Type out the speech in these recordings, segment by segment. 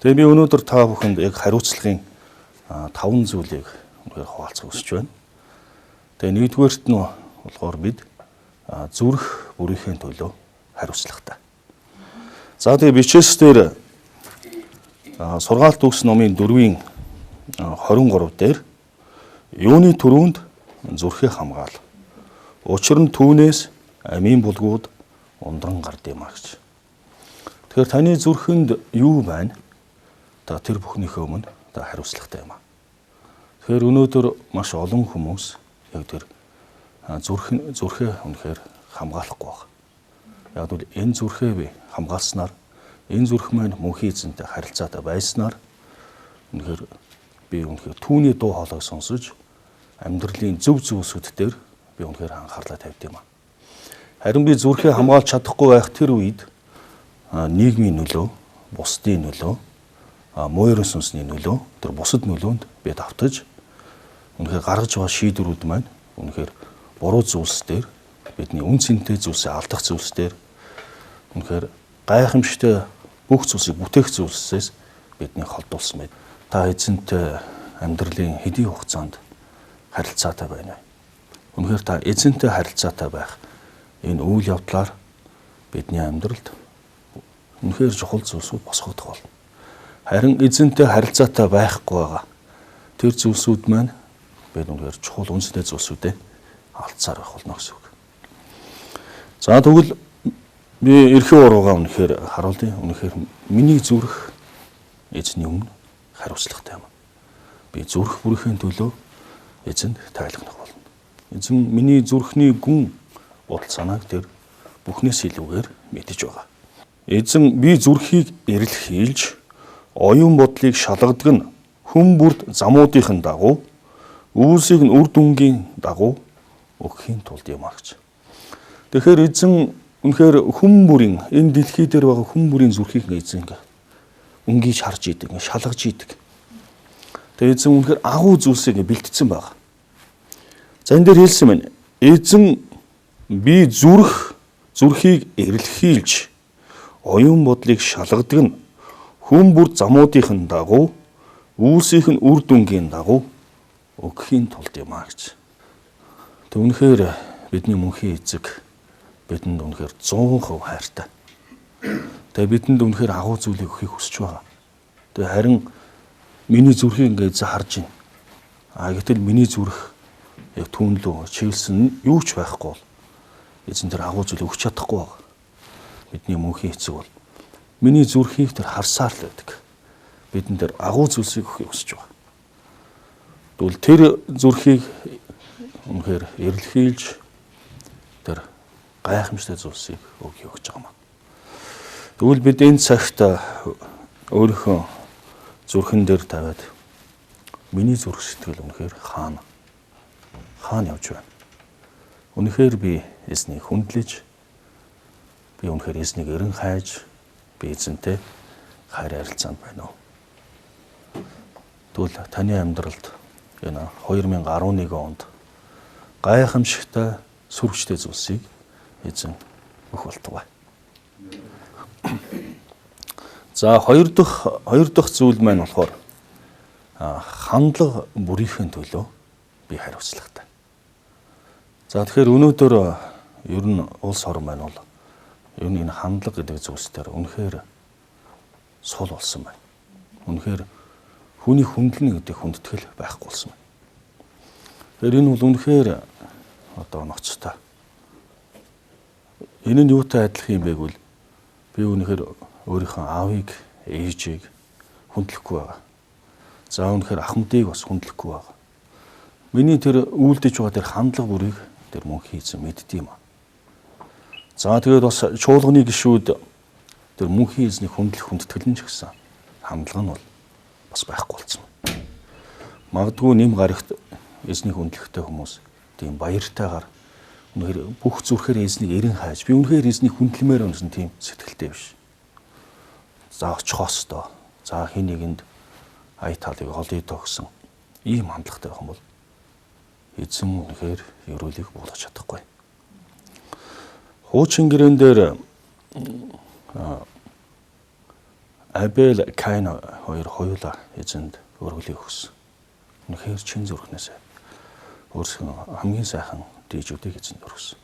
Тэгээ би өнөөдөр та бүхэнд яг хариуцлагын 5 зүйлийг үнэхээр хуваалцах хүсэж байна. Тэгээ нэгдүгээрт нь болохоор бид зүрх бүрийнхээ төлөө хариуцлагатай. За тэгээ бичээс дээр сургаалт үгс номын 4-ийн 23 дээр юуны түрүүнд зүрхээ хамгаал. Учир нь түүнээс амийн булгууд ундран гард юм а гэж. Тэгэхээр таны зүрхэнд юу байна? Та тэр бүхнийхээ өмнө та хариуцлагатай юм а. Тэгэхээр өнөөдөр маш олон хүмүүс яг тэр зүрхээ үнэхээр хамгаалахгүй байна. Яг бол энэ зүрхээ би хамгаалснаар, энэ зүрх маань мөнхийн эзэнтэй харилцаатай байснаар үнэхээр би үнэхээр түүний дуу хоолойг сонсож амьдралын зөв зүйлсүүд дээр би үнэхээр анхаарлаа тавьд юм а. Харин би зүрхээ хамгаалж чадахгүй байх тэр үед нийгмийн нөлөө, бусдын нөлөө, муурын сүнсний нөлөө, тэр бусад нөлөөнд би давтаж үнэхээр гаргаж байгаа шийдвэрүүд маань үнэхээр буруу зүйлс дээр, бидний үн цэнтэй зүйлсээ алдах зүйлс дээр, үнэхээр гайхамшигтай бүх зүйлсийг бүтээх зүйлсээс бидний холдуулсан байд. Та эзэнтэй амьдралын хэдийн хугацаанд харилцаатай байна вэ? Үнэхээр та эзэнтэй харилцаатай байх энэ үйл явдлаар бидний амьдралд үнэхээр чухал зүйлсүүд босгогдох болно. Харин эзэнтэй харилцаатай байхгүй байгаа тэр зүйлсүүд маань бид үнэхээр чухал үнэтэй зүйлсүүдээ алдсаар байх болно гэсэн үг. За тэгвэл би эрхийн уруугаа үнэхээр харуулъя. Үнэхээр миний зүрх эзний өмнө хариуцлагатай юм. Би зүрх бүрхийн төлөө эзэнд тайлгнах болно. Эзэн миний зүрхний гүн бодол санааг тэр бүхнээс илүүгээр мэдэж байгаа. Эзэн би зүрхийг эрэлхийлж оюун бодлыг шалгадаг нь хүн бүрд замуудынхын дагуу үйлсийг нь үр дүнгийн дагуу өгөхийн тулд юм а гэж. Тэгэхээр эзэн үнэхээр хүн бүрийн энэ дэлхий дээр байгаа хүн бүрийн зүрхийг эзэн ингээ өнгийж харж идэг, шалгаж идэг. Тэгээ эзэн үнэхээр агуу зүйлсийг бэлтгэсэн байгаа. За энэ дээр хэлсэн байна. Эзэн би зүрхийг эрэлхийлж оюун бодлыг шалгадаг нь хүн бүр замуудынхын дагуу үйлсийнх нь үр дүнгийн дагуу өгөхийн тулд юм а гэж. Тэг үнэхээр бидний мөнхийн эзэг бидэнд үнэхээр 100% хайртай. Тэгээ бидэнд үнэхээр агуу зүйлийг өгөхийг хүсэж байгаа. Тэгээ харин миний зүрхийг ингээд эзэн харж байна. А гэтэл миний зүрх яг түүн лүү чиглэсэн юу ч байхгүй бол эзэн тэр агуу зүйлийг өгч чадахгүй байгаа. Бидний мөнхийн эцэг бол миний зүрхийг тэр харсаар л байдаг. Бидэн тэр агуу зүйлсийг өгөхийг хүсэж байгаа. Тэгвэл тэр зүрхийг үнэхээр эрэлхийлж тэр гайхамшигтай зүйлсийг өгөх гэж байгаа юм. Тэгвэл бид энэ цагт өөрийнхөө зүрхэн дээр тавиад миний зүрх сэтгэл үнэхээр хаана явж байна. Үнэхээр би эзнийг хүндлэж, би үнэхээр эзнийг эрен хайж, би эзэнтэй хайр харилцаанд байна уу? Тэгвэл таны амьдралд энэ 2011 онд гайхамшигтай сүрвчтэй зүйлсийг эзэн өгөх болтугай. За хоёр дахь зүйл маань болохоор хандлага бүрийнхээ төлөө би хариуцлагатай. За тэгэхээр өнөөдөр ер нь улс орн маань бол ер нь энэ хандлага гэдэг зүйлс дээр үнэхээр сул болсон байна. Үнэхээр хүний хүндлэнэ гэдэг хүндэтгэл байхгүй болсон байна. Тэгэхээр энэ бол үнэхээр одоо ноцтой. Энэ нь юутай адилхан юм бэ гэвэл би үнэхээр өөрийнхөө аавыг, ээжийг хүндлэхгүй байгаа. За үнэхээр ахмадыг бас хүндлэхгүй байгаа. Миний тэр үйлдэж байгаа тэр хандлага бүрийг тэр мөнхийн эзэн мэддэг юм. За тэгээд бас чуулганы гишүүд тэр мөнхийн эзнийг хүндлэх хүндэтгэл нь ч гэсэн хандлага нь бол бас байхгүй болсон. Магадгүй нэм гарагт эзнийг хүндлэхтэй хүмүүс тийм баяртайгаар үнэхээр бүх зүрхээр эзнийг эрен хайж би үнэхээр эзнийг хүндлэмээр байна гэсэн тийм сэтгэлтэй биш. За очихоос доо. За хин нэгэнд ая талыг олъё доо гэсэн ийм хандлагатай байх юм бол эзэн үнэхээр ерөөлийг буулгах чадахгүй. Хуучин гэрэн дээр Абель, Каин хоёр хоёулаа эзэнд өргөлийг өгсөн. Үнэхээр чин зүрхнээсээ өөрсдөө хамгийн сайхан дийжүүдийг эзэнд өргөсөн.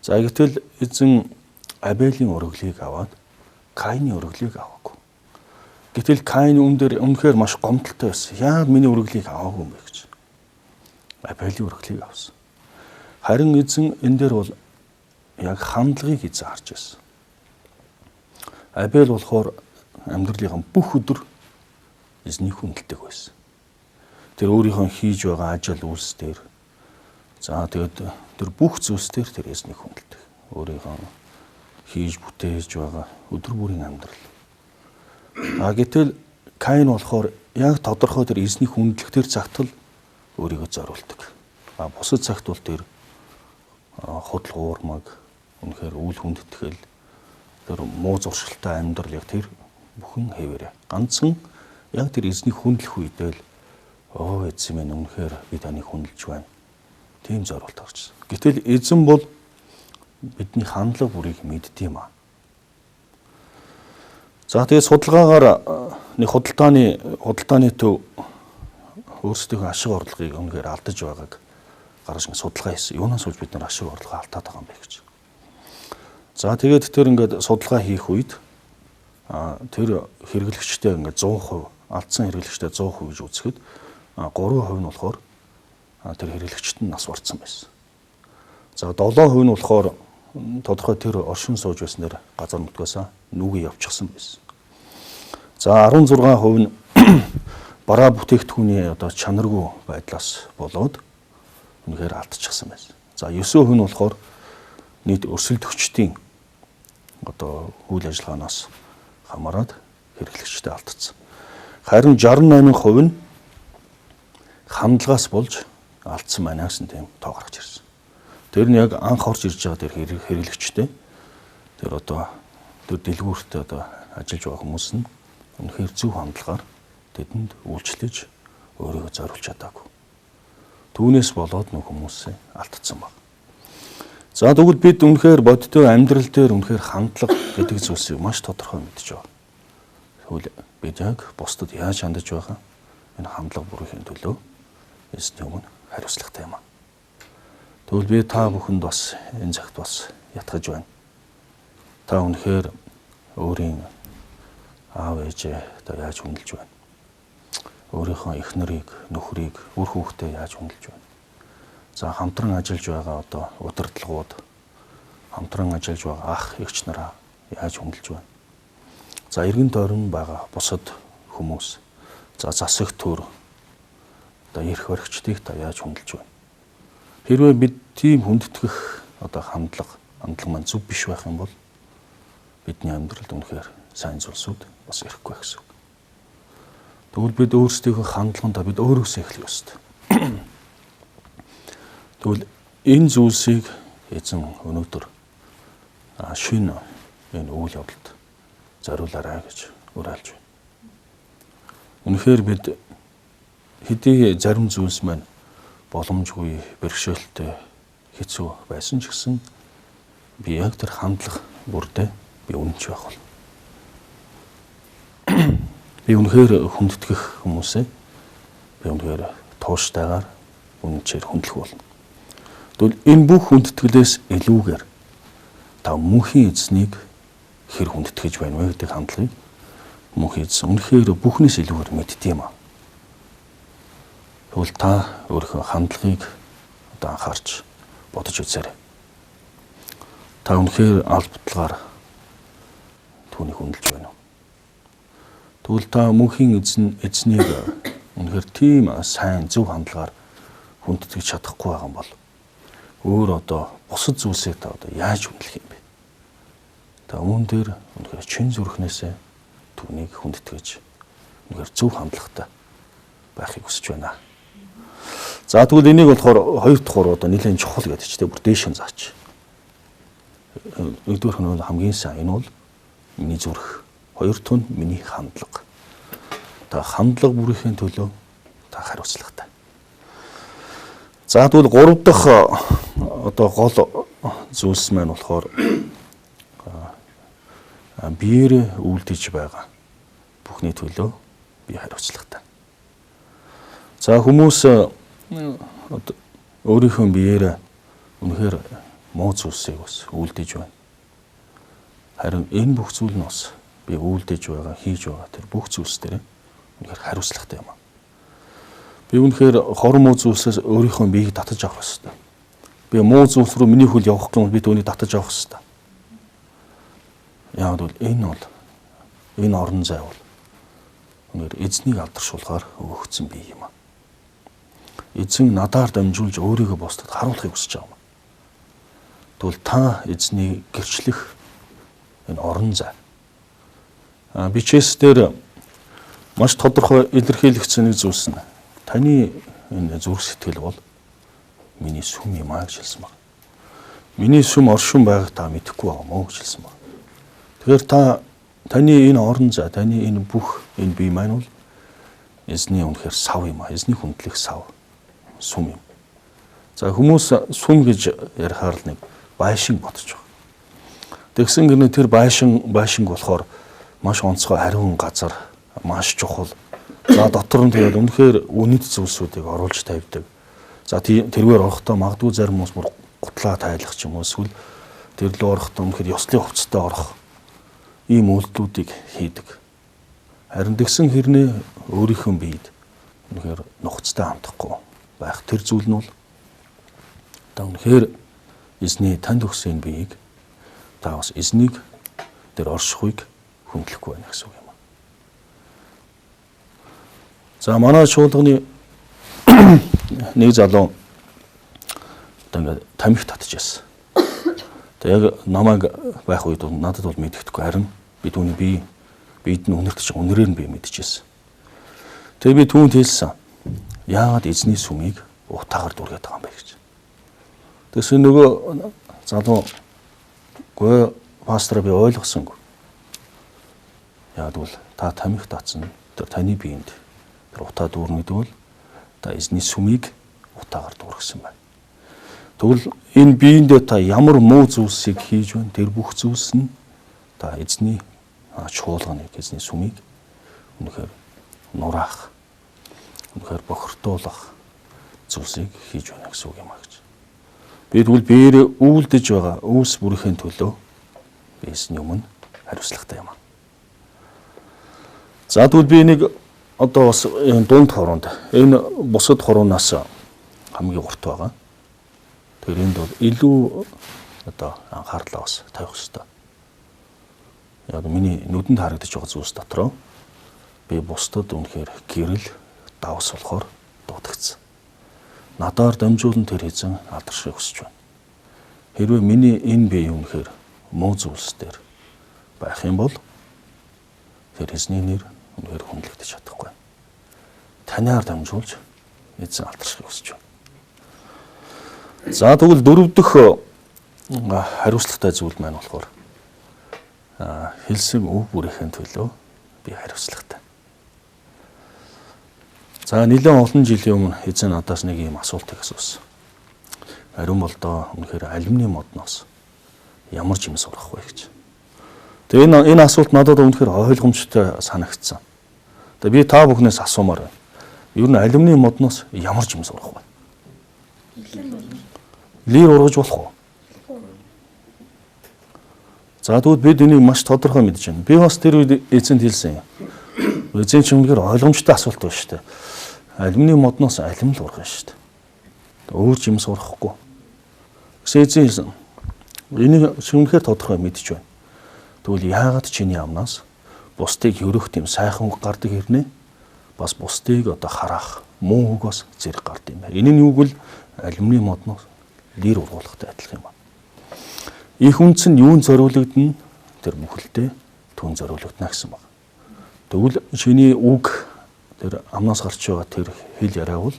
За гэтэл эзэн Абелийн өргөлийг аваад Каины өргөлийг аваагүй. Гэтэл Каин үүн дээр үнэхээр маш гомдолтой байсан. Яагаад миний өргөлийг аваагүй юм бэ гэж. Абелийн өргөлийг авсан. Харин эзэн энэ дээр бол яг хандлагыг эзэн харж байсан. Абель болохоор амьдралынхаа бүх өдөр эзнийг хүндэлдэг байсан. Тэр өөрийнхөө хийж байгаа ажил үйлс дээр, за тэгээд тэр бүх зүйлс дээр тэр эзнийг хүндэлдэг. Өөрийнхөө хийж бүтээж байгаа өдөр бүрийн амьдрал. А гэтэл Каин болохоор яг тодорхой тэр эзнийг хүндлэх тэр цагт л өөрийгөө зориулдаг. А бусад цагт бол тэр худал уурмаг, үнэхээр үл хүндэтгэл, тэр муу зуршилтай амьдрал яг тэр бүхэн хэвээрээ. Ганцхан яг тэр эзнийг хүндлэх үедээ л "Оо, эзэн минь, үнэхээр би таныг хүндэлж байна." Тийм зориулт гарчсан. Гэтэл эзэн бол бидний хандлага бүрийг мэддэг юм аа. За тэгээд судалгаагаар нэг худалдааны төв өөрсдийнхөө ашиг орлогыг үнэхээр алдаж байгааг гаргаж судалгаа хийсэн. Юунаас болж бид нар ашиг орлогоо алдаад байгаа юм бэ гэж. За тэгээд тэр ингээд судалгаа хийх үед тэр хэрэглэгчтэй ингээд 100%, алдсан хэрэглэгчтэй 100% гэж үзэхэд 3% нь болохоор тэр хэрэглэгчд нь нас барцсан байсан. За 7% нь болохоор тодорхой тэр оршин сууж байсан тэр газар нутгаас нүгэ явчихсан байсан. За 16% нь бараа бүтээгдэхүүний одоо чанаргүй байдлаас болоод үнэхээр алдчихсан байсан. За 9% нь болохоор нийт өрсөлдөгчдийн одоо үйл ажиллагаанаас хамаарат хэрэглэгчтэй алдсан. Харин 68% нь хандлагаас болж алдсан байна гэсэн тийм тоо гаргаж ирсэн. Тэр нь яг анх орж ирж байгаа тэр хэрэглэгчтэй тэр одоо тэр дэлгүүртээ одоо ажиллаж байгаа хүмүүс нь үнэхээр зөв хандлагаар тэдэнд үйлчлэж өөрийгөө зориулж чадаагүй. Түүнээс болоод нөх хүмүүсээ алдсан баг. За тэгвэл бид үнэхээр бодиттой амьдрал дээр үнэхээр хандлага гэдэг зүйлсийг маш тодорхой мэдж байгаа. Тэгвэл бид яг бусдад яаж хандаж байгаа энэ хандлага бүрийн төлөө эзний өмнө хариуцлагатай юм аа. Тэгвэл би та бүхэнд бас энэ цагт бас ятгаж байна. Та үнэхээр өөрийн аав ээжээ одоо яаж хүндэлж байна? Өөрийнхөө эхнэрийг, нөхрийг, үр хүүхдээ яаж хүндэлж байна? За хамтран ажиллаж байгаа одоо удирдлагууд, хамтран ажиллаж байгаа ах эгч нараа яаж хүндэлж байна? За эргэн тойрон байгаа бусад хүмүүс, за засаг төр, одоо эрх баригчдыг та яаж хүндэлж байна? Хэрвээ бид тийм хүндэтгэх одоо хандлага маань зөв биш байх юм бол бидний амьдралд үнэхээр сайн зүйлсүүд бас ирэхгүй гэсэн үг. Тэгвэл бид өөрсдийнхөө хандлагандаа бид өөрөөсөө эхлэх ёстой. Тэгвэл энэ зүйлсийг эзэн өнөөдөр шинэ энэ үйл явдалд зориулаарай гэж уриалж байна. Үнэхээр бид хэдий зарим зүйлс маань боломжгүй, бэрхшээлтэй, хэцүү байсан ч гэсэн би яг тэр хандлага бүрдээ би үнэнч байх болно. Би үнэхээр хүндэтгэх хүмүүсээ би үнэхээр тууштайгаар үнэнчээр хүндлэх болно. Тэгвэл энэ бүх хүндэтгэлээс илүүгээр та мөнхийн эзнийг хэр хүндэтгэж байна вэ гэдэг хандлагыг мөнхийн эзэн үнэхээр бүхнээс илүүгээр мэддэг юм аа. Тэгвэл та өөрийнхөө хандлагыг одоо анхаарч бодож үзээрэй. Та үнэхээр албатлагаар түүнийг хүндэлж байна уу? Тэгвэл та мөнхийн эзнийг үнэхээр тийм сайн зөв хандлагаар хүндэтгэж чадахгүй байгаа юм бол өөр одоо бусад зүйлсээ та одоо яаж хүндлэх юм бэ? Та үүн дээр үнэхээр чин зүрхнээсээ түүнийг хүндэтгэж үнэхээр зөв хандлагатай байхыг хүсэж байна. За тэгвэл энийг болохоор хоёр дахь хуруу одоо нэлээд чухал гэдэг ч тийм бүр дээш нь заач. Нэгдүгээр нь бол хамгийн сайн энэ бол миний зүрх. Хоёр дахь нь миний хандлага. Та хандлага бүрийн төлөө та хариуцлагатай. За тэгвэл гурав дахь одоо гол зүйлс маань болохоор биеэрээ үлдэж байгаа. бүхний төлөө би хариуцлагатай. За хүмүүс өөрийнхөө биеэр үнэхээр муу зүйлсийг бас үлдээж байна. Харин энэ бүх зүйл нь бас би үлдээж байгаа, хийж байгаа тэр бүх зүйлс дээр үнэхээр хариуцлагатай юм аа. Би үнэхээр хор муу зүйлсээс өөрийнхөө биеийг татаж авах ёстой. Би муу зүйлс рүү миний хөл явах юм би түүнийг татаж авах ёстой. Яг бол энэ бол энэ орон зай бол үнээр эзнийг алдаршуулгаар өгөгдсөн бие юм аа. Эзэн надаар дамжуулж өөрийгөө бусдад харуулахыг хүсэж байгаа юм. Тэгвэл та эзнийг гэрчлэх энэ орон зай. Бичээс дээр маш тодорхой илэрхийлэгдсэн нэг зүйлс нь таны энэ зүрх сэтгэл бол миний сүм юм аа гэж хэлсэн байна. Миний сүм оршин байгааг та мэдэхгүй байгаа мó гэж хэлсэн байна. Тэгэхээр та таны энэ орон зай, таны энэ бүх энэ бие маань бол эзний үнэхээр сав юм аа. Эзний хүндлэх сав сүм юм. За хүмүүс сүм гэж ярихаар л нэг байшин бодож байгаа. Тэгсэн гэнэ тэр байшинг болохоор маш онцгой хариун газар, маш чухал. За дотор нь тэгээд үнэхээр үнэт зүйлсүүдийг оруулж тавьдаг. За тэргээр орохдоо магадгүй зарим хүмүүс бүр гутлаа тайлах ч юм уу эсвэл тэр лөө орохдоо үнэхээр ёслолын хувцастай орох ийм үйлдэлүүдийг хийдэг. Харин тэгсэн хэрнээ өөрийнхөө биед үнэхээр нухацтай хандахгүй байх тэр зүйл нь бол одоо үнэхээр эзний танд өгсөн энэ биеийг та бас эзнийг тэр оршихуйг хүндлэхгүй байна гэсэн үг юм. За манай чуулганы нэг залуу одоо ингээд тамхи татчихсан. Тэгээ яг намайг байх үед надад бол мэддэхгүй, харин би түүний бие бид нь үнэртэж үнэрээр нь би мэдчихсэн. Тэгээ би түүнд хэлсэн. Яагаад эзний сүмийг утаагаар дүргээд байгаа юм бэ гэж. Тэгсэн нөгөө залуу гүй пастораа би ойлгосонгүй. Яг бол та тамхи татсан тэр таны биед тэр утаа дүүрнэ гэдэг бол та эзний сүмийг утаагаар дүүргэсэн байна. Тэгвэл энэ биендээ та ямар муу зүйлсийг хийж байна тэр бүх зүйлс нь та эзний чуулганыг, эзний сүмийг үнэхээр нураах, үнэхээр бохирдуулах зүйлсийг хийж байна гэсэн үг юм а гэж. Би тэгвэл биеэрээ үйлдэж байгаа үйлс бүрийн төлөө би эзний өмнө хариуцлагатай юм а. За тэгвэл би нэг одоо бас энэ дунд хуруунд, энэ бусад хуруунаас хамгийн урт байгаа. Тэгэхээр энд бол илүү одоо анхаарлаа бас тавих хэрэгтэй. Яг миний нүдэнд харагдаж байгаа зүйлс дотроо би бусдад үнэхээр гэрэл давс болохоор дуудагдсан. Надаар дамжуулан тэр эзэн алдаршиг хүсэж байна. Хэрвээ миний энэ бие үнэхээр муу зүйлс дээр байх юм бол тэр эзний нэр үнэхээр хүндлэгдэж чадахгүй. Танаар дамжуулж эзэн алдаршиг хүсэж байна. За тэгвэл дөрөв дэх хариуцлагатай зүйл маань болохоор хэлсэн үг бүрийн төлөө би хариуцлагатай. За нэлээд олон жилийн өмнө эзэн надаас нэг ийм асуултыг асуусан. Ариун болдоо үнэхээр алюминий модноос ямар жимс урах вэ гэж. Тэгээ энэ асуулт надад үнэхээр ойлгомжтой санагдсан. Тэгээ би та бүхнээс асуумаар байна. Ер нь алюминий модноос ямар жимс урах вэ? Лир ургаж болох уу? За тэгвэл бид энийг маш тодорхой мэдэж байна. Би бас тэр үед эзэнд хэлсэн юм. Эзэн ч үнэхээр ойлгомжтой асуулт байна шүү дээ. Алюминий модноос алюм л ургана шүү дээ. Өөр жимс ургахгүй. Гэсэн эзэн хэлсэн. Энийг үнэхээр тодорхой мэдэж байна. Тэгвэл яагаад чиний амнаас бусдыг өрөөх тийм сайхан үг гардаг хэрнээ бас бусдыг одоо хараах муу үг бас зэрэг гард юм байна. Энэ нь юу гэвэл алюминий модноос лир ургуулгатай адилхан юм байна. Их үнц нь юунд зориулагдана? Тэр бүхэлдээ түн зориулагдана гэсэн баг. Тэгвэл чиний үг тэр амнаас гарч байгаа тэр хэл яриа бол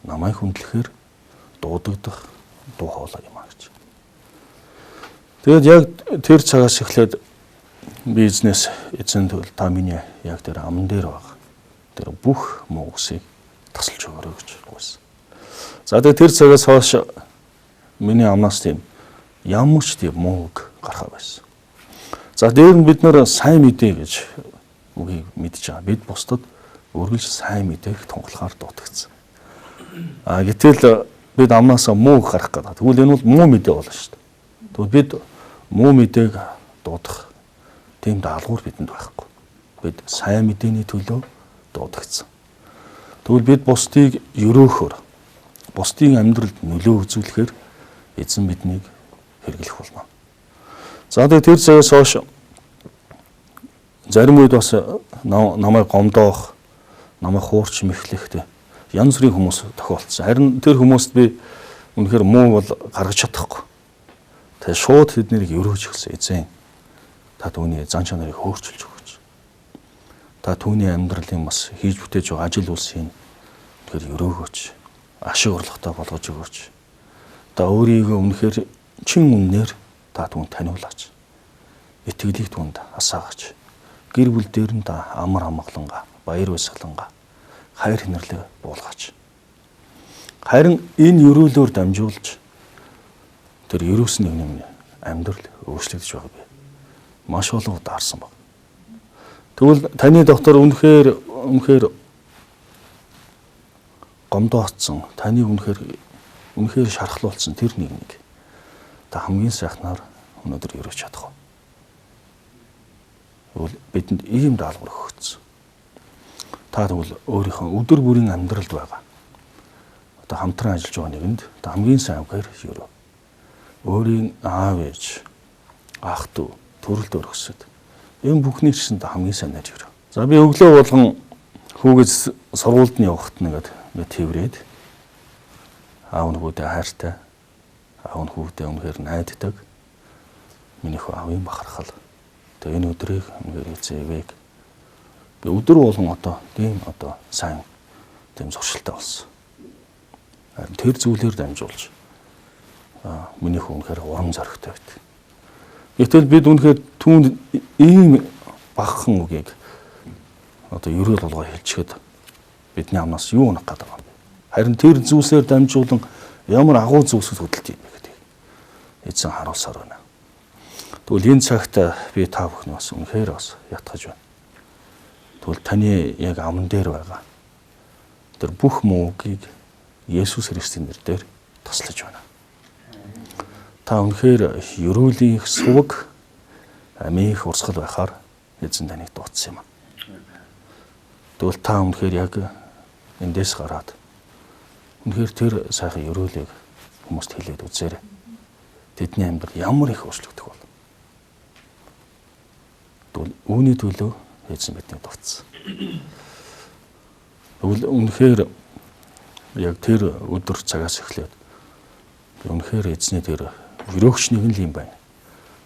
намайг хүндлэхээр дуудагдах дуу хоолой юм а гэж. Тэгээд яг тэр цагаас эхлээд би эзнээс эзэн тэгвэл та миний яг тэр аман дээр байгаа тэр бүх муу үгсийг тасалж өгөөрэй гэж гуйсан. За тэгээд тэр цагаас хойш миний амнаас тийм ямар ч тийм муу үг гарахаа байсан. За дээр нь бид нэр сайн мэдээ гэж үгийг мэдж байгаа. Бид бусдад үргэлж сайн мэдээг тунгалахаар дуудагдсан. А гэтэл бид амнаасаа муу гарах гэдэг. Тэгвэл энэ бол муу мэдээ болно шүү дээ. Тэгвэл бид муу мэдээг дуудах тийм даалгавар бидэнд байхгүй. Бид сайн мэдээний төлөө дуудагдсан. Тэгвэл бид бусдыг өрөөхөөр, бусдын амьдралд нөлөө үзүүлэхээр эзэн биднийг хэрэглэх болно. За тэгээд тэр цагаас хойш зарим үед бас намайг гомдоох, намайг хуурч мэхлэх янз бүрийн хүмүүс тохиолдсон. Харин тэр хүмүүст би үнэхээр муу бол гаргаж чадахгүй. Тэгээ шууд тэднийг өрөөж эхэлсэн. Эзэн, та түүний зан чанарыг хөөрчилж өгөөч. Та түүний амьдралын бас хийж бүтээж байгаа ажил үйлсийг үнэхээр өрөөгөөч. Ашиг орлоготой болгож өгөөч. Та өөрийгөө үнэхээр чин үннээр та түүнд таниулаач. Итгэлийг түүнд асаагаач. Гэр бүл дээр нь та амар амгалангаа, баяр баясгалангаа, хайр хинэрлээ буулгаач. Харин энэ өрөөлөөр дамжуулж тэр өрөөсөн нэг юм амьдрал өөрчлөгдөж байгаа би маш олон удаа харсан баг. Тэгвэл таны дотор үнэхээр гомдооцсон, таны үнэхээр шархлуулсан тэр нэг та хамгийн сайхнаар өнөөдөр өрөөж чадах уу? Тэгвэл бидэнд ийм даалгавар өгөгдсөн. Та тэгвэл өөрийнхөө өдөр бүрийн амьдралд байгаа одоо хамтран ажиллаж байгаа нэгэнд та хамгийн сайн үгээр өрөө. Өөрийн аав ээж, ах дүү, төрөлд өргөсөд энэ бүхний чинь та хамгийн сайн нарь өрөө. За би өглөө болгон хүүгээс сургуульд нь явахт нэгэд ингээ тэрврээд аав нь хүүдээ хайртай, аав нь хүүдээ үнэхээр найддаг. Миний хүү аавын бахархал. Тэгээ энэ өдрийг үнэхээр эзэвэг. Би өдөр болгон одоо тийм одоо сайн тийм зуршилтай болсон. Харин тэр зүйлээр дамжуулж миний хүү үнэхээр урам зоригтой байт. Гэтэл бид үнэхээр түүнд ийм багахан үгийг одоо ерөөл болгоо хэлчихэд бидний амнаас юу унах гэдэг юм бэ? Харин тэр зүйлсээр дамжуулан ямар агуу зүйлсүүд хөдөлт юм бэ гэдгийг эзэн харуулсаар байна. Тэгвэл энэ цагт би та бүхний бас үнэхээр бас ятгах байна. Тэгвэл таны яг аман дээр байгаа тэр бүх муугийг Есүс Христийн нэрээр таслаж байна. Та үнэхээр ерөөлийн их суваг, амийн их урсгал байхаар эзэн таныг дуудсан юм. Тэгвэл та үнэхээр яг эндээс гараад үнэхээр тэр сайхан ерөөлийг хүмүүст хэлээд үзээрэй. Тэдний амьдрал ямар их өөрчлөгдөх бол. Тэгвэл үүний төлөө эзэн биднийг дуудсан. Тэгвэл үнэхээр яг тэр өдөр цагаас эхлээд би үнэхээр эзний тэр өрөөгч нэг л юм байна.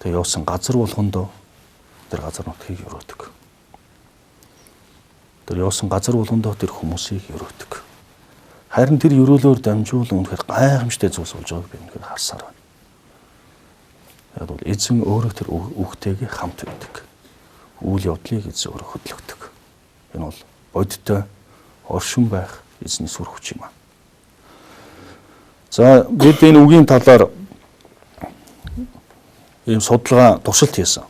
Тэгээ явсан газар болгондоо тэр газар нутгийг өрөөдөг. Тэр явсан газар болгондоо тэр хүмүүсийг өрөөдөг. Харин тэр өрөөлөөр дамжуулан үнэхээр гайхамшигтай зүйлс болж байгааг би үнэхээр харсаар байна. Яг бол эзэн өөрөө тэр үгтэйгээ хамт байдаг. Үйл явдлыг эзэн өөрөө хөдөлгөдөг. Энэ бол бодиттой оршин байх эзний сүр хүч юм аа. За бид энэ үгийн талаар ийм судалгаа туршилт хийсэн.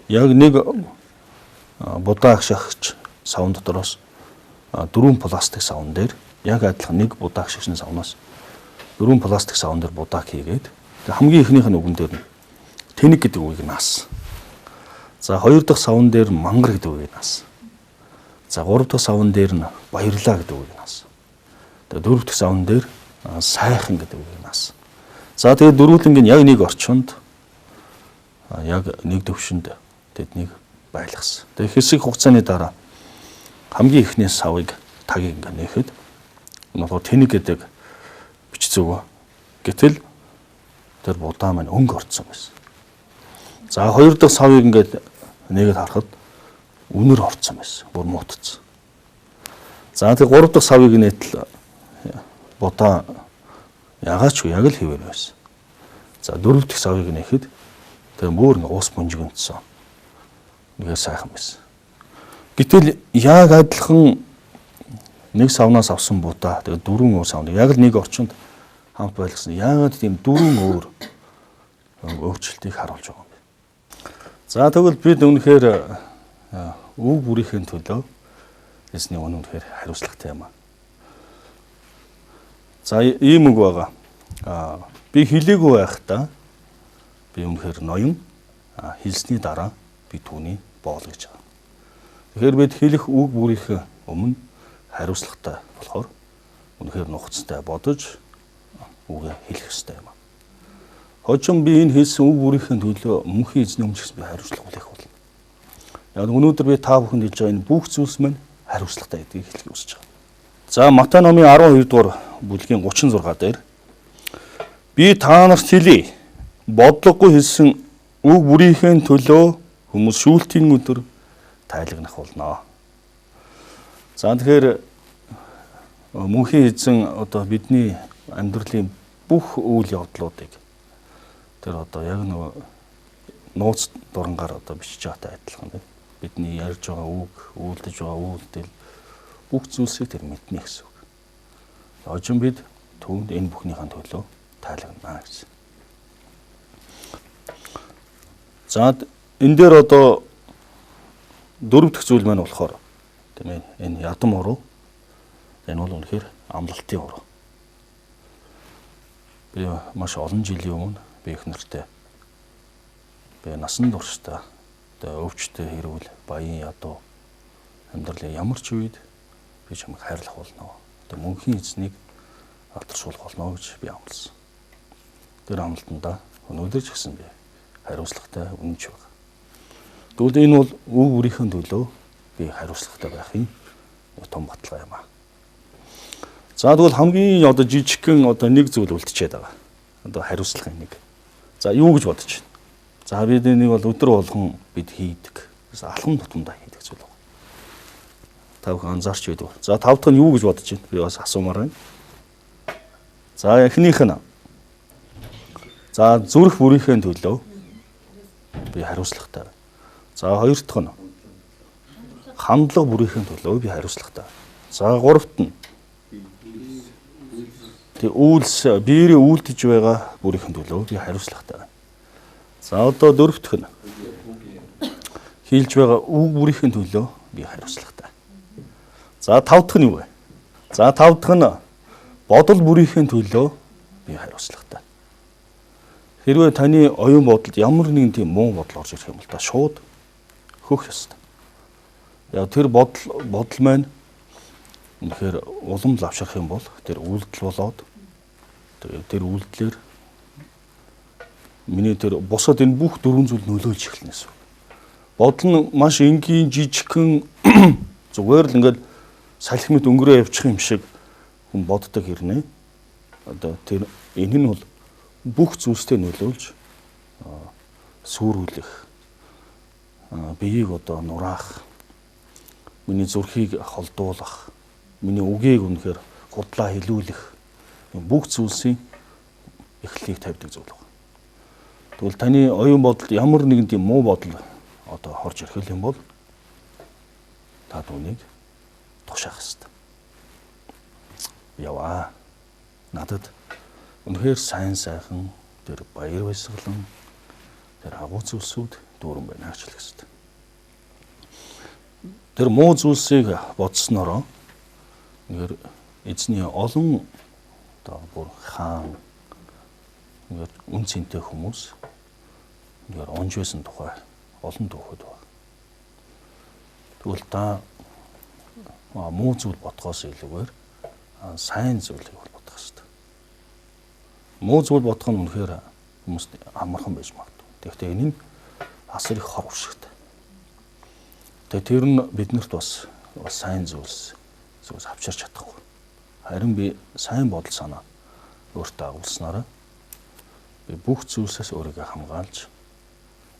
Яг нэг будаа агшаагч савн дотроос 4 пластик савн дээр яг адилхан нэг будаа агшаагчны савнаас 4 пластик савн дээр будааг хийгээд хамгийн эхнийх нь үгэн дээр нь тэнэг гэдэг үгийг наасан. За хоёр дахь савн дээр мангар гэдэг үгийг наасан. За гурав дахь савн дээр нь баярлаа гэдэг үгийг наасан. Тэгээ дөрөв дахь савн дээр сайхан гэдэг үгийг наасан. За тэгээ дөрвөлнг нь яг нэг орчинд яг нэг төвшөнд тэднийг байлгасан. Тэгээ хэсэг хугацааны дараа хамгийн эхний савыг тагийг ингээ нээхэд энэ болохоор тэнэг гэдэг бичсэн үг. Гэтэл тэр будаа маань өнгө орцсон байсан. За хоёр дахь савыг ингээд нээгээд харахад үнэр орцсон байсан. Бүр муутцсан. За тэг гурав дахь савыг нээтэл будаа ягаач яг л хэвээр байсан. За дөрөв дэх савыг нээхэд тэр бүр ингээ ус бунжигнцсан. Үнэхээр сайхан байсан. Гэтэл яг адилхан нэг савнаас авсан будаа тэгээд дөрвөн өөр савны яг л нэг орчинд хамт байлгасан. Яагаад тийм дөрвөн өөр өөрчлөлтийг харуулж байгаа юм бэ? За тэгвэл бид үнэхээр үг бүрийнхээ төлөө эзний өмнө үнэхээр хариуцлагатай юм аа. За ийм үг байгаа. Би хэлээгүй байхдаа би үнэхээр ноён, хэлсний дараа би түүний боол гэж байгаа. Тэгэхээр бид хэлэх үг бүрийнхээ өмнө хариуцлагатай болохоор үнэхээр нухацтай бодож үгээ хэлэх ёстой юм аа. Хожим би энэ хэлсэн үг бүрийнхээ төлөө мөнхийн эзний өмнө ч гэсэн би хариуцлага хүлээх болно. Яг өнөөдөр би та бүхэнд хэлж байгаа энэ бүх зүйлс маань хариуцлагатай гэдгийг хэлхийг хүсэж байгаа. За Матай номын 12 дугаар бүлгийн 36 дээр би та нарт хэлье. Бодлогогүй хэлсэн үг бүрийнхээ төлөө хүмүүс шүүлтийн өдөр тайлагнах болно. За тэгэхээр мөнхийн эзэн одоо бидний амьдралын бүх үйл явдлуудыг тэр одоо яг нөгөө нууц дурангаар одоо бичиж байгаатай адилхан тийм. Бидний ярьж байгаа үг, үйлдэж байгаа үйлдэл бүх зүйлсийг тэр мэднэ гэсэн үг. Хожим бид түүнд энэ бүхнийхэн төлөө тайлагнана гэсэн. За энэ дээр одоо дөрөв дэх зүйл маань болохоор тийм ээ энэ ядам уруу, энэ бол үнэхээр амлалтын уруу. Би маш олон жилийн өмнө би их нартай би насан туршдаа одоо өвчтөй хэрүүл баян ядуу амьдралын ямар ч үед би чамайг хайрлах болно. Одоо мөнхийн эзнийг алдаршуулах болно гэж би амласан. Тэр амлалтандаа өнөөдөр ч гэсэн би хариуцлагатай үнэнч байна. Тэгвэл энэ бол үг бүрийнхээ төлөө би хариуцлагатай байхын том баталгаа юм аа. За тэгвэл хамгийн одоо жижигхэн одоо нэг зүйл үлдчихэд байгаа. Одоо хариуцлагын нэг. За юу гэж бодож байна? За бид энийг бол өдөр болгон бид хийдэг. Алхам тутамдаа хийдэг зүйл байна. Та бүхэн анзаарч байдаг. За тав дахь нь юу гэж бодож байна? Би бас асуумаар байна. За эхнийх нь за зүрх бүрийнхээ төлөө би хариуцлагатай. За хоёр дахь нь хандлага бүрийнхээ төлөө би хариуцлагатай. За гуравт нь тэг үйлс биеэрээ үйлдэж байгаа бүрийнхээ төлөө би хариуцлагатай. За одоо дөрөв дэх нь хийлж байгаа үг бүрийнхээ төлөө би хариуцлагатай. За тав дахь нь юу вэ? За тав дахь нь бодол бүрийнхээ төлөө би хариуцлагатай. Хэрвээ таны оюун бодолд ямар нэгэн тийм муу бодол орж ирэх юм бол та шууд хөх ёстой. Яг тэр бодол маань үнэхээр улам лавшрах юм бол тэр үйлдэл болоод тэр үйлдлэр миний тэр бусад энэ бүх дөрвөн зүйл нөлөөлж эхэлнэ гэсэн. Бодол нь маш энгийн жижигхэн зүгээр л ингээд салхи мэт өнгөрөө явчих юм шиг хүн боддог хэрнээ. Одоо тэр энэ нь бол бүх зүйлстэй нөлөөлж сүрүүлэх, биеийг одоо нураах, миний зүрхийг холдуулах, миний үгийг үнэхээр худлаа хэлүүлэх бүх зүйлсийн эхлэлийг тавьдаг зүйл байна. Тэгвэл таны оюун бодолд ямар нэгэн тийм муу бодол одоо хорж ирэх юм бол та түүнийг тушаах ёстой. Яваа. Надад үнэхээр сайн сайхан тэр баяр баясгалан тэр агуу зүйлсүүд дүүрэн байна гэж хэлэх ёстой. Тэр муу зүйлсийг бодсноороо үнэхээр эзний олон одоо бүр хаан үнэхээр үн цэнтэй хүмүүс үнэхээр онж байсан тухай олон түүхүүд байна. Тэгвэл та муу зүйл бодхоос илүүгээр сайн зүйлийг бодох ёстой. Муу зүйл бодох нь үнэхээр хүмүүст амархан байж магадгүй. Тэгэхдээ энэ нь асар их хор уршигтай. Тэгээ тэр нь биднэрт бас сайн зүйлс авчирч чадахгүй. Харин би сайн бодол санаа өөртөө агуулснараа би бүх зүйлсээс өөрийгөө хамгаалж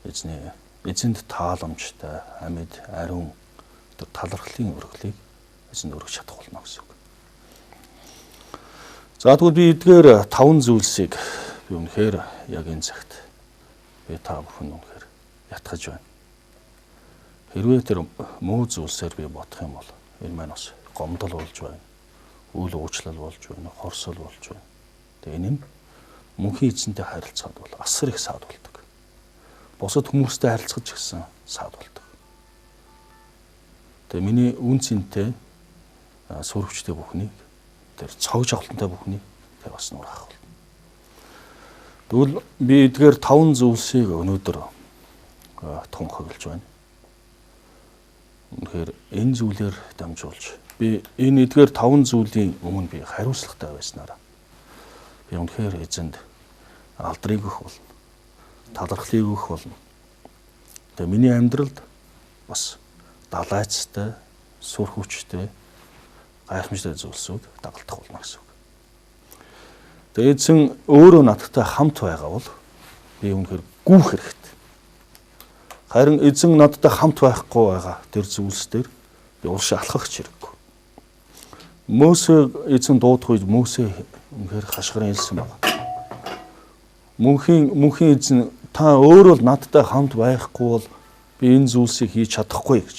эзэнд тааламжтай, амьд, ариун тэр талархлын өргөлийг эзэнд өргөж чадах болно гэсэн үг. За тэгвэл би эдгээр таван зүйлсийг би үнэхээр яг энэ цагт би та бүхэн үнэхээр ятгах байна. Хэрвээ тэр муу зүйлсээр би бодох юм бол энэ маань бас гомдол болж байна, үйл уучлал болж байна, хорсол болж байна. Тэгээ энэ нь мөнхийн эзэнтэй харилцаад бол асар их саад болдог. Бусад хүмүүстэй харилцах ч гэсэн саад болдог. Тэгээ миний үн цэнтэй сүр хүчтэй бүхнийг, тэр цог жавхлантай бүхнийг тэр бас нураах болно. Тэгвэл би эдгээр 5 зүйлсийг өнөөдөр тунхаглаж байна. Үнэхээр энэ зүйлээр дамжуулж би энэ эдгээр 5 зүйлийн өмнө би хариуцлагатай байснараа би үнэхээр эзэнд алдрыг өгөх болно. Талархлыг өгөх болно. Тэгээ миний амьдралд бас далайцтай, сүр хүчтэй, гайхамшигтай зүйлсүүд дагалдах болно гэсэн үг. Тэгээ эзэн өөрөө надтай хамт байгаа бол би үнэхээр гүйх хэрэгтэй. Харин эзэн надтай хамт байхгүй байгаа тэр зүйлс дээр би урш алхах ч хэрэггүй. Мөсө эзэн дуудах үед Мөсө үнэхээр хашгиран хэлсэн байна. Мөнхийн эзэн та өөрөө л надтай хамт байхгүй бол би энэ зүйлсийг хийж чадахгүй гэж.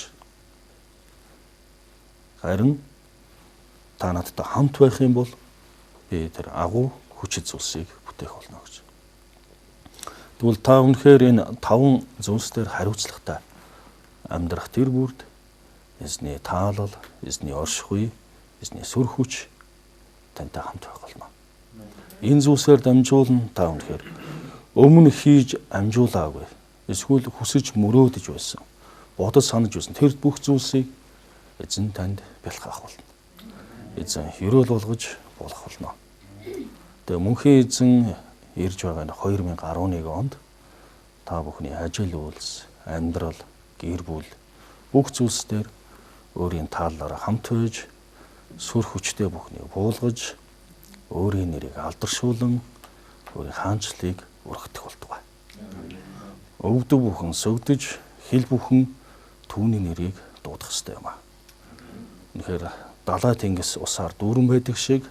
Харин та надтай хамт байх юм бол би тэр агуу хүчит зүйлсийг бүтээх болно гэж. Тэгвэл та үнэхээр энэ 5 зүйлс дээр хариуцлагатай амьдрах тэр бүрд эзний таалал, эзний оршихуй, эзний сүр хүч тантай хамт байх болно. Энэ зүйлсээр дамжуулан та үнэхээр өмнө хийж амжуулаагүй эсвэл хүсэж мөрөөдөж байсан, бодож санаж байсан тэр бүх зүйлсийг эзэн танд бэлхаах болно. Эзэн ерөөл болгож болох болно. Тэгээ мөнхийн эзэн ирж байгаа энэ 2011 онд та бүхний ажил үйлс, амьдрал, гэр бүл бүх зүйлс дээр өөрийн тааллаараа хамт байж сүр хүчтэй бүхнийг буулгаж өөрийн нэрийг алдаршуулан өөрийн хаанчлалыг өргөдөх болтугай. Өвдөг бүхэн сөгдөж, хил бүхэн түүний нэрийг дуудах ёстой юм аа. Үнэхээр далай тэнгис усаар дүүрэн байдаг шиг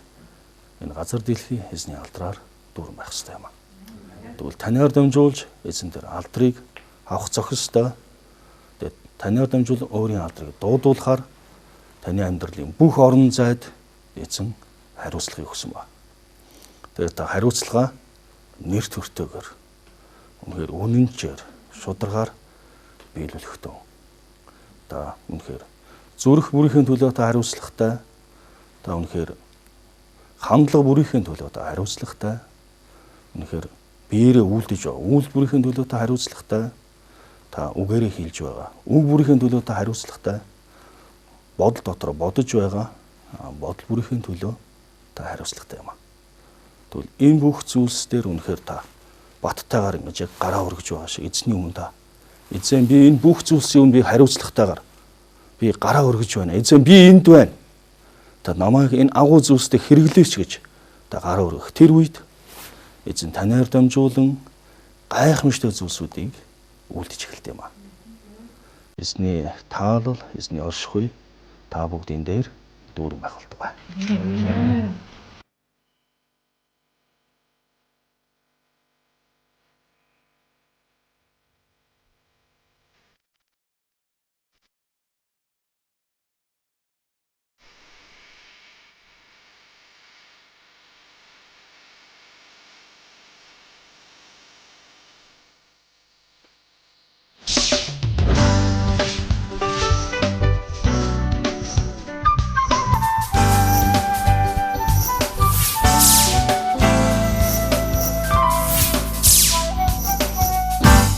энэ газар дэлхий эзний алдраар дүүрэн байх ёстой юм аа. Тэгвэл танаар дамжуулж эзэн дээр алдрыг авах зохистой. Тэгээд танаар дамжуулан өөрийн алдрыг дуудуулахаар таны амьдралын бүх орон зайд эзэн хариуцлагыг өгсөн ба. Тэгээд та хариуцлага нэр төртөөгөр үнэхээр үнэнчээр шударгаар биелүүлэх төө. Та үнэхээр зүрх бүрийн төлөө та хариуцлагатай. Та үнэхээр хандлага бүрийн төлөө та хариуцлагатай. Үнэхээр биеэрээ үйлдэж байгаа үйл бүрийн төлөө та хариуцлагатай. Та үгээрээ хэлж байгаа үг бүрийн төлөө та хариуцлагатай. Бодол дотор бодож байгаа бодол бүрийн төлөө та хариуцлагатай юм аа. Тэгвэл энэ бүх зүйлс дээр үнэхээр та баттайгаар ингэж яг гараа өргөж байгаа шиг эзний өмнө та эзэн би энэ бүх зүйлсийн өмнө би хариуцлагатайгаар би гараа өргөж байна. Эзэн би энд байна. Та намайг энэ агуу зүйлстэй хэрэглээч гэж та гараа өргөх. Тэр үед эзэн танаар дамжуулан гайхамшигтай зүйлсүүдийг үлдэж эхэлт юм аа. Эзний таалал, эзний оршихуй та бүгдийн дээр дүүрэн байх болтугай.